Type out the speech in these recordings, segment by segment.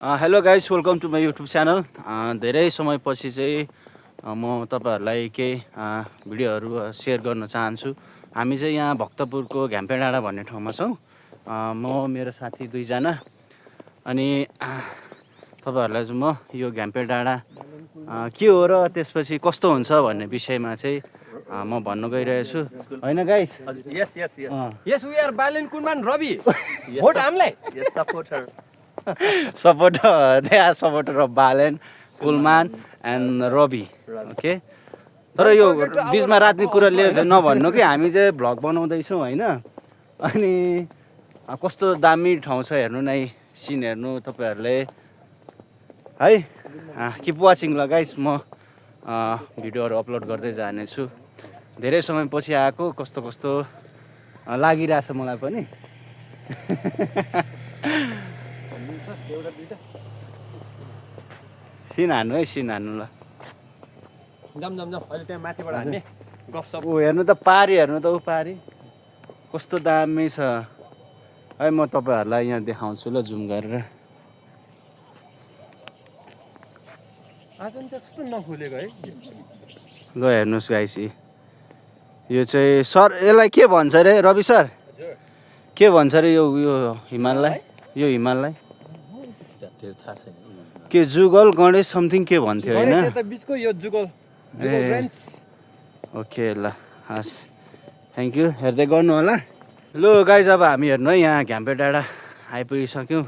Hello guys welcome to my YouTube channel. धेरै समयपछि चाहिँ म तपाईँहरूलाई केही भिडियोहरू सेयर गर्न चाहन्छु। हामी चाहिँ यहाँ भक्तपुरको घ्याम्पे डाँडा भन्ने ठाउँमा छौँ। म मेरो साथी दुईजना अनि तपाईँहरूलाई चाहिँ म यो घ्याम्पे डाँडा के हो र त्यसपछि कस्तो हुन्छ भन्ने विषयमा चाहिँ म भन्न गइरहेको छु। होइन guys? Yes, yes, yes. Yes, we are Balen Kunman Ravi. Vote Amle. Yes, supporter. they are supporter of Balen, Kulman and Robbie. Okay. तर यो बिचमा राजनीतिक कुरा लिएर चाहिँ नभन्नु कि हामी चाहिँ भ्लग बनाउँदैछौँ होइन। अनि कस्तो दामी ठाउँ छ हेर्नु नै, सिन हेर्नु तपाईँहरूले है। किप वाचिङ ल गाइस, म भिडियोहरू अपलोड गर्दै जानेछु। धेरै समयपछि आएको, कस्तो कस्तो लागिरहेछ मलाई पनि। सिन हान्नु है, सिन हान्नु ल। जम अहिले त्यहाँ माथिबाट हान्ने गफसप। ऊ हेर्नु त पारी, हेर्नु त ऊ पारी कस्तो दामी छ है। म तपाईँहरूलाई यहाँ देखाउँछु ल जुम गरेर। आज नि त्यस्तो नखुलेको है। ल हेर्नुहोस् गाइस, यो चाहिँ सर यसलाई के भन्छ अरे रवि सर? के भन्छ अरे यो हिमाललाई? यो हिमाललाई थाहा छैन के जुगल गणेश समथिङ के भन्थ्यो होइन? बिचको यो जुगल ओके ल, हस्, थ्याङ्क यू। हेर्दै गर्नु होला। ल गाइज, अब हामी हेर्नु है, यहाँ घ्याम्पे डाँडा आइपुगिसक्यौँ।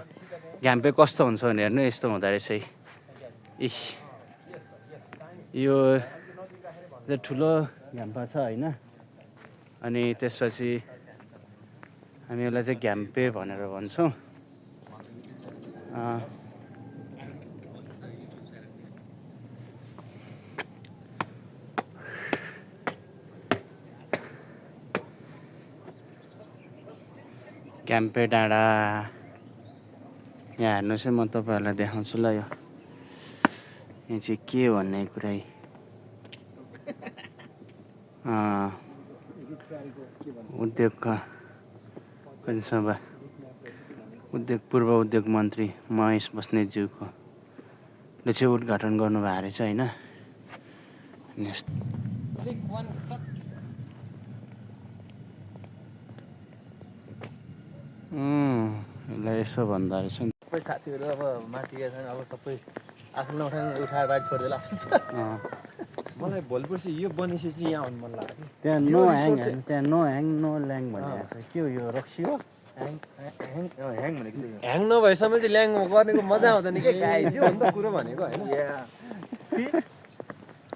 घ्याम्पे कस्तो हुन्छ भने हेर्नु, यस्तो हुँदो रहेछ है। यो ठुलो घ्याम्पा छ होइन। अनि त्यसपछि हामी यसलाई चाहिँ घ्याम्पे भनेर भन्छौँ। घ्याम्पे डाँडा यहाँ हेर्नुहोस् है, म तपाईँहरूलाई देखाउँछु ल। यो यहाँ चाहिँ के भन्ने कुरा उद्योगका सभा पूर्व उद्योग मन्त्री महेश बस्नेतज्यूको ले चाहिँ उद्घाटन गर्नुभएको रहेछ होइन। यसलाई यसो भन्दा रहेछ नि। सबै साथीहरू अब माथि गएका छन्, अब सबै आफ्नो उठाएर बाहिर छोडेर लाग्छ। मलाई भोलि पर्सि यो बनेपछि चाहिँ यहाँ आउनु मन लाग्यो। त्यहाँ नो ह्याङ नो ल्याङ भनेको छ। के हो यो, रक्सी हो? ह्याङ भनेको ह्याङ नभएसम्म चाहिँ ल्याङ गर्नेको मजा आउँदैन कि गाइस, हो नि त कुरो भनेको होइन।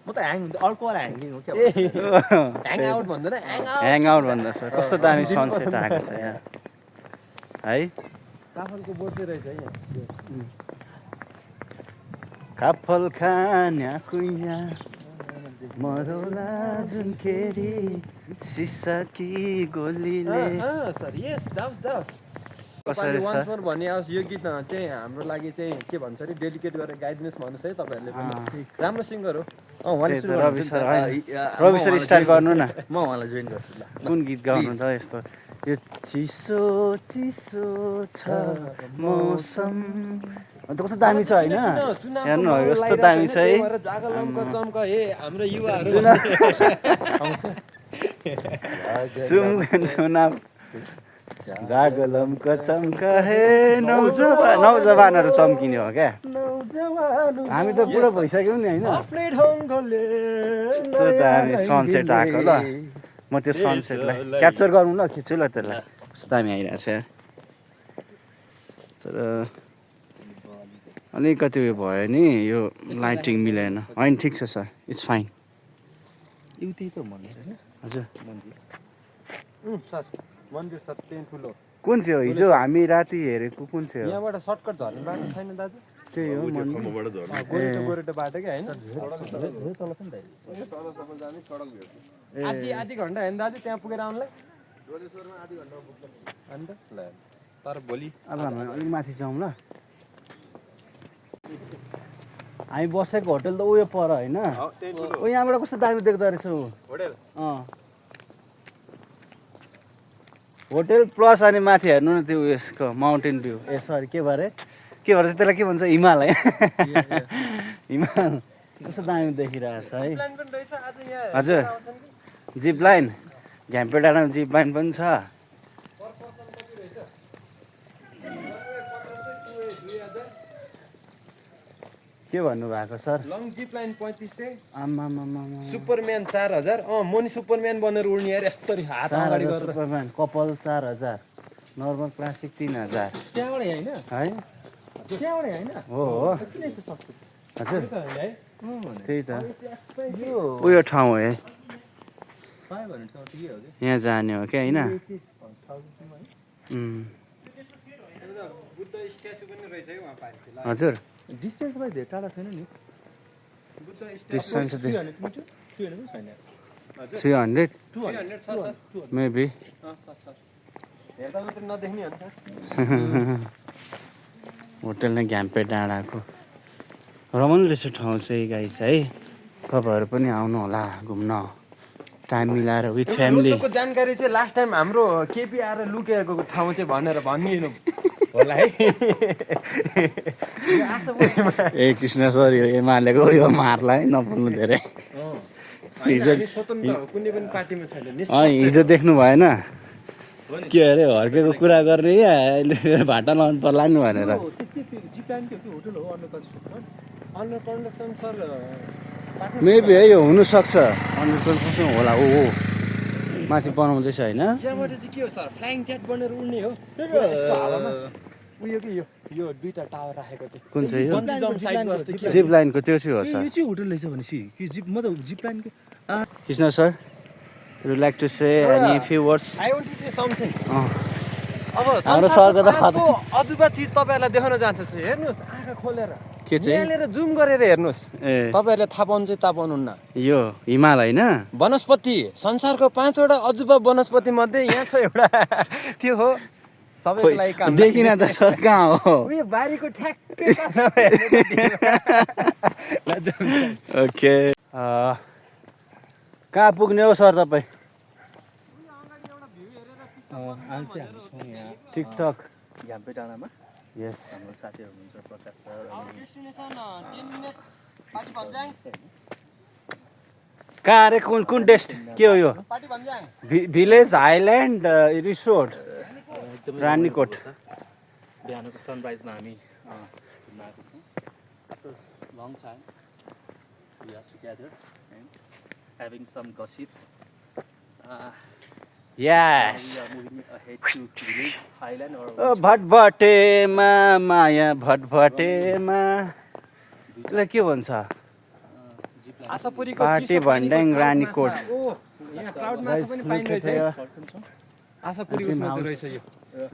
म त ह्याङ अर्कोवाला ह्याङ हो क्या, ह्याङ आउट भन्दैन, ह्याङ आउट भन्दा छ। कस्तो दामी सनसेट आएको छ यहाँ है। काफलको बोर्ड रहेछ है यहाँ। काफल खान्या कुइया मरौला जुन खेरी सिसा कि गोलीले। सर यस, जाओस् कसरी वान्स मोर भन्ने आओस्। यो गीत चाहिँ हाम्रो लागि चाहिँ के भन्छ अरे डेडिकेट गरेर गाइदिनुहोस् भन्नुहोस् है तपाईँहरूले पनि। राम्रो सिङ्गर हो। रवि सर स्टार्ट गर्नु न, म उहाँलाई जोइन गर्छु ल। कुन गीत गाउनु त यस्तो? यो चिसो चिसो छ मौसम, अन्त कस्तो दामी छ होइन। हेर्नु कस्तो दामी छ है। हाम्रो युवाहरू चुनाव जागलमको चम्का हे नौजवानहरू चम्किने हो क्या। हामी त पुरा भइसक्यौँ नि होइन। कस्तो दामी सनसेट आएको ल। म त्यो सनसेटलाई क्याप्चर गरौँ ल, खिच्छु ल त्यसलाई। कस्तो दामी आइरहेको छ। तर अलिकति उयो भयो नि, यो लाइटिङ मिलेन। होइन ठिक छ सर, इट्स फाइन। युति त मन्दिर होइन? हजुर सर मन्दिर सर त्यही ठुलो। कुन चाहिँ हो? हिजो हामी राति हेरेको कुन चाहिँ हो? यहाँबाट सर्टकट झर्ने बाटो छैन दाजु? त्यही हो गोरेटो बाटो क्या होइन? आधी घन्टा होइन दाजु त्यहाँ पुगेर आउनुलाई? अन्त ल तर भोलि अब हामी अलिक माथि जाउँ ल। हामी बसेको होटल त उयो पर होइन। यहाँबाट कस्तो दामी देख्दो रहेछ होटल। होटल प्लस अनि माथि हेर्नु न त्यो उयसको माउन्टेन भ्यू। सरी के भरे के भन्छ त्यसलाई के भन्छ हिमाल है हिमाल कस्तो दामी देखिरहेको छ है प्लान पनि रहेछ आज यहाँ हजुर आउँछन् कि जिप लाइन घ्याम्पे डाँडामा जिप लाइन पनि छ के भन्नुभएको सर लङ जिप लाइन 3500 आमामामा सुपरम्यान 4000 मनी सुपरम्यान बनेर उड्ने यार यस्तरी हात अगाडि गरेर सुपरम्यान कपाल 4000 नर्मल क्लासिक 3000 त्यहाँबाट हैन है त्यहाँबाट हैन हो किन यस्तो सस्तो हजुर त है त्यही त यो उयो ठाउँ हो है पाए भने ठाउँ ठिकै हो कि यहाँ जाने हो क्या होइन बुद्ध स्ट्याचु पनि रहेछ है वहाँ पारि हजुर डिस्टेन्समा धेरै टाढा छैन नि बुद्ध डिस्टेन्स 300 मिटर 300 छैन 300 300 छ सर मेबी हेर्दा मात्र नदेख्ने हो नि सर होटल नै घ्याम्पे डाँडाको रमाइलो रहेछ ठाउँ चाहिँ गाइस है तपाईँहरू पनि आउनु होला घुम्न टाइम मिलाएर विथ फ्यामिली रोचकको जानकारी चाहिँ लास्ट टाइम हाम्रो केपी आएर लुकेको ठाउँ चाहिँ भनेर भनिदिनु होला है ए कृष्ण सर यो एमालेको यो मार्ला है नबोल्नु धेरै हिजो स्वतन्त्र कुनै पनि पार्टीमा छैन हिजो देख्नु भएन के अरे हर्केको कुरा गर्ने या अहिले भाटा लाउनु पर्ला नि भनेर कन्डक्सन सर मेबी है यो हुनसक्छ अन्डर कन्स्ट्रक्सन होला ओ माथि बनाउँदैछ होइन त्यहाँबाट चाहिँ के हो सर फ्लाइङ ज्याट बनेर उड्ने हो यस्तो हावामा उयो कि यो दुईटा टावर राखेको चाहिँ कुन चाहिँ यो बन्जी जम्प साइड जस्तो के जिप लाइनको त्यो चाहिँ हो सर यो चाहिँ होटल रहेछ भनेपछि कि जिप म त जिप लाइनको Krishna sir you like to say any few words I want to say something अब हाम्रो सरको त अजुबा चिज तपाईँहरूलाई देखाउन जान्छ हेर्नुहोस् आँखा खोलेर के चाहिँ निहालेर जुम गरेर हेर्नुहोस् ए तपाईँहरूले थाहा पाउनु चाहिँ थाहा पाउनुहुन्न यो हिमाल होइन वनस्पति संसारको 5 वटा अजुबा वनस्पति मध्ये यहाँ छ एउटा त्यो हो सबैको लागि काम देखिन त सर कहाँ हो उयो बारीको ठ्याक्कै ओके कहाँ पुग्ने हो सर तपाईँ आज चाहिँ हामी छौँ यहाँ टिकटक घ्याम्पे डाँडामा यस हाम्रो साथीहरू हुनुहुन्छ प्रकाश सर कहाँ अरे कुन कुन डेस्ट के हो यो भिलेज हाइल्यान्ड रिसोर्ट रानीकोट बिहानको सनराइजमा हामी घुम्न आएको छौँ after long time we are together and having some gossips yes we are moving ahead to village highland or भटभटेमा माया भटभटेमा त्यसलाई के भन्छ आशापुरीको पार्टी भन्ड्याङ रानीकोट यहाँ क्राउड माछा पनि पाइन्छ है आशापुरीको माछा रहेछ यो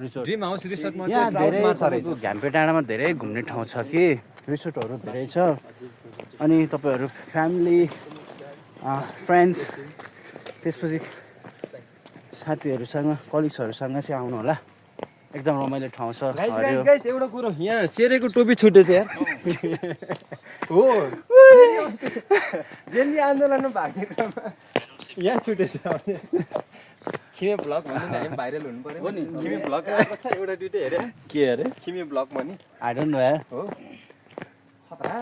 रिसोर्ट ड्रिम हाउस रिसोर्टमा यहाँ चाहिँ धेरै क्राउड माछा रहेछ तपाईँको घ्याम्पे डाँडामा धेरै घुम्ने ठाउँ छ कि रिसोर्टहरू धेरै छ अनि तपाईँहरू फ्यामिली फ्रेन्ड्स त्यसपछि साथीहरूसँग कलिग्सहरूसँग चाहिँ आउनु होला एकदम रमाइलो ठाउँ छ हरियो गाइस एउटा कुरो यहाँ सेरेको टोपी छुटेछ यार हो जेन्जी आन्दोलनमा भाग्ने क्रममा यहाँ छुटेछ खिमे ब्लग भन्नु नि हामी भाइरल हुनु पर्यो नि खिमे ब्लग आएको छ एउटा दुइटै हेरे के अरे खिमे ब्लग भन्ने आई डोन्ट नो यार हो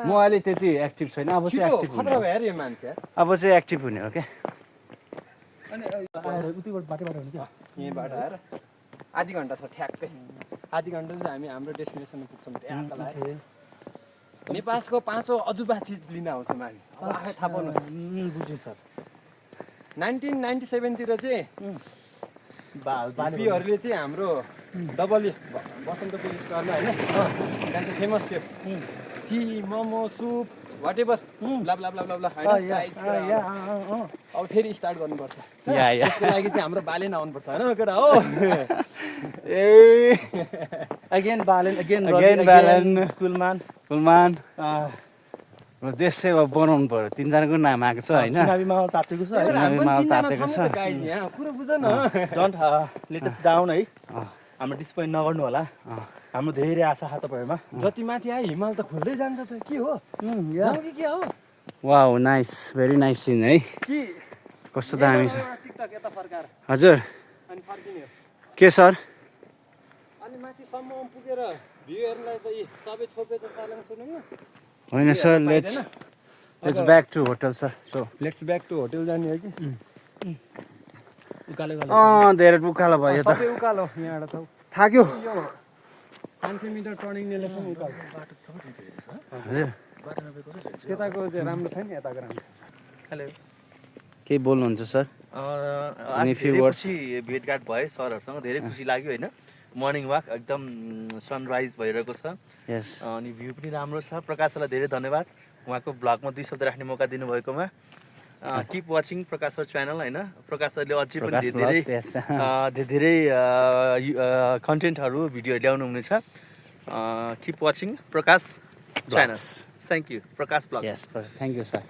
म अहिले त्यति एक्टिभ छैन अब चाहिँ एक्टिभ खतरा हुने भयो यार यो मान्छे यार अब चाहिँ एक्टिभ हुने हो क्या अनि आएर उतिबाट बाटोबाट हुने क्या यहीँबाट आएर आधी घन्टा छ ठ्याक्कै आधी घन्टा चाहिँ हामी हाम्रो डेस्टिनेसनमा पुग्छौँ त्यहाँका लागि नेपालको 5औं अजुबा चिज लिन आउँछौँ हामी अब आफै थाहा पाउनुहोस् बुझेँ सर 1997 तिर चाहिँ बालीहरूले चाहिँ हाम्रो डबली बसन्तपुर स्क्वायरमा होइन त्यहाँ चाहिँ फेमस थियो tea momo soup whatever blah blah blah blah blah अब फेरि स्टार्ट गर्नुपर्छ त्यसको लागि चाहिँ हाम्रो बालेन आउनुपर्छ होइन केटा हो ए अगेन बालेन अगेन बालेन कुलमान देश चाहिँ अब बनाउनु पर्यो तिनजनाको नाम आएको छ होइन चुनावी माहौल तातेको छ माहौल तातेको छ यहाँ कुरा बुझ न डोन्ट लेट अस डाउन है हाम्रो डिसपोइन्ट नगर्नु होला हाम्रो धेरै आशा छ तपाईँहरूमा जति माथि आयो हिमाल त खुल्दै जान्छ त के हो जाउँ कि के हो wow nice very nice scene है कि कस्तो दामी छ टिकटक यता फर्काएर हजुर अनि फर्किने हो के सर अनि माथि सम्म पुगेर भ्यूहरूलाई त यी सबै छोपे त सालाङ सुनौँ न होइन sir let's back to hotel sir so let's back to hotel जाने हो कि उकालो धेरै उकालो भयो त सबै उकालो यहाँबाट त थाक्यो यो 500 मिटर टर्निङ नेलेसम्म उकालो हजुर त्यताको चाहिँ राम्रो छैन यताको राम्रो छ हेलो केही बोल्नुहुन्छ सर आज Any few धेरै words? खुसी भेटघाट भयो सरहरूसँग धेरै खुसी लाग्यो होइन मर्निङ वाक एकदम सनराइज भइरहेको छ यस अनि भ्यू पनि राम्रो छ प्रकाशलाई धेरै धन्यवाद उहाँको ब्लगमा 2 शब्द राख्ने मौका दिनुभएकोमा किप वाचिङ प्रकाश सर च्यानल होइन प्रकाश सरले अझै पनि प्रकाश धेरै vlogs, yes. धेरै कन्टेन्टहरू भिडियोहरू ल्याउनु हुनेछ keep watching Prakash channel Vlogs. Thank you Prakash blog yes thank you sir